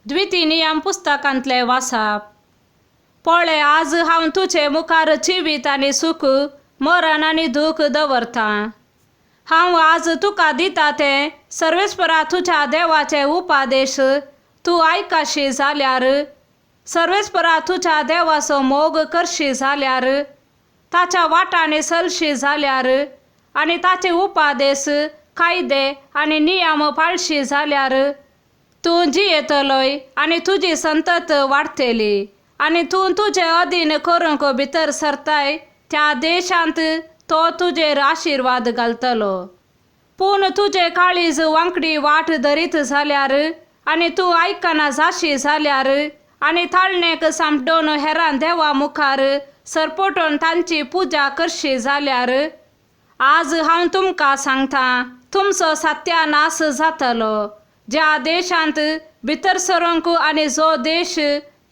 द्वितीय नियम पुस्तकांतलें वाचप. पळय, आज हांव तुजे मुखार जिवीत आनी सूख, मरण आनी दूख दवरतां. हांव आज तुका दिता तें सर्वेस्परा तुज्या देवाचे उपादेश तूं आयकशी जाल्यार, सर्वेस्परा तुज्या देवाचो मोग करशी जाल्यार, ताच्या वाटांनी चलशी जाल्यार आनी ताचे उपादेश, कायदे आनी नियम पाळशी जाल्यार, तूं जियेतलोय आनी तुजी संतत वाडटली आनी तूं तुजे अधीन करूंक भितर सरताय त्या देशांत तो तुजेर आशिर्वाद घालतलो. पूण तुजें काळीज वांकडी वाट धरीत जाल्यार आनी तूं आयकना जाशी जाल्यार आनी ताळणेक सांपडून हेरां देवा मुखार सरपटून तांची पुजा करशी जाल्यार, आज हांव तुमकां सांगता, तुमचो सत्यानाश जातलो. ज्या देशांत भितर सरूंक आनी जो देश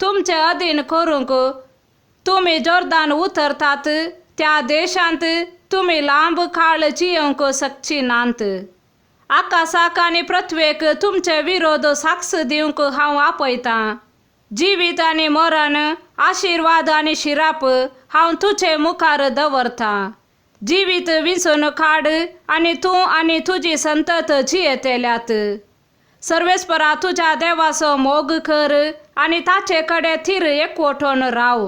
तुमचे अधीन करूंक तुमी जोर्दान उतरतात त्या देशांत तुमी लांब काळ जियोवंक शकची नात. आकाशाक आनी पृथ्वेक तुमचे विरोध साक्ष दिवंक हांव आपयतां. जिवीत आनी मरण, आशिर्वाद आनी शिराप हांव तुजे मुखार दवरतां. जिवीत विंचून काड आनी तूं आनी तुजी संतत जियेतल्यात. सर्वेस्परा तुज्या देवाचो मोग कर आनी ताचे कडेन थीर एकवटून राव,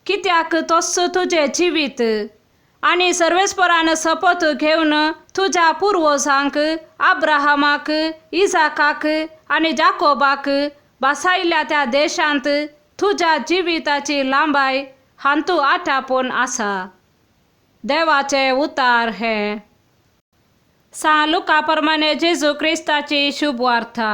कित्याक तोच तुजें जिवीत. आनी सर्वेस्परान शपथ घेवन तुज्या पुर्वजांक, अब्राहमाक, इजाकाक आनी जाकोबाक बसायल्या त्या देशांत तुज्या जिविताची लांबाय हातूंत आटापून आसा. देवाचें उतार हें. सां लुका प्रमाणे जेजू क्रिस्ताची शुभवार्ता.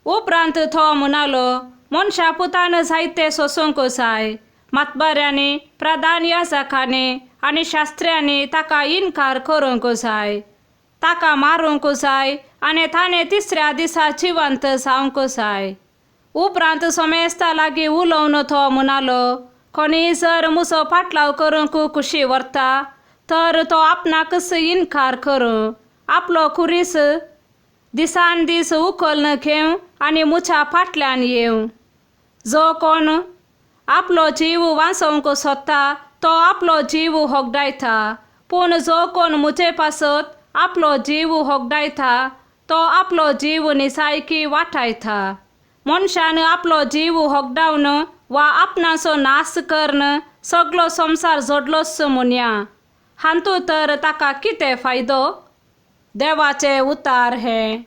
उपरांत तो म्हणालो, मनशा पुतान जायते सोसूंक जाय. मातबाऱ्यांनी, प्रधान याजकांनी आनी शास्त्र्यांनी ताका इनकार करूंक जाय, ताका मारूंक जाय आनी ताणें तिसऱ्या दिसा जिवंत जावंक जाय. उपरांत समेस्ता लागीं उलोवन तो म्हणालो, कोणीय जर म्हजो फाटलाव करूंक खुशी व्हरता तर तो आपणाकच इनकार करूं, आपलो खुरीस दिसान दीस उखल्न घेवं आनी म्हज्या फाटल्यान येवं. जो कोण आपलो जीव वांचोवंक सोदता तो आपलो जीव होगडायता, पूण जो कोण म्हजे पासत आपलो जीव होगडायता तो आपलो जीव निसायकी वाटायता. मनशान आपलो जीव होगडावन वा आपणाचो नाश करून सगलो संवसार जोडलोच म्हणया, हातूंत तर ताका कितें फायदो? देवाचें उतार हें.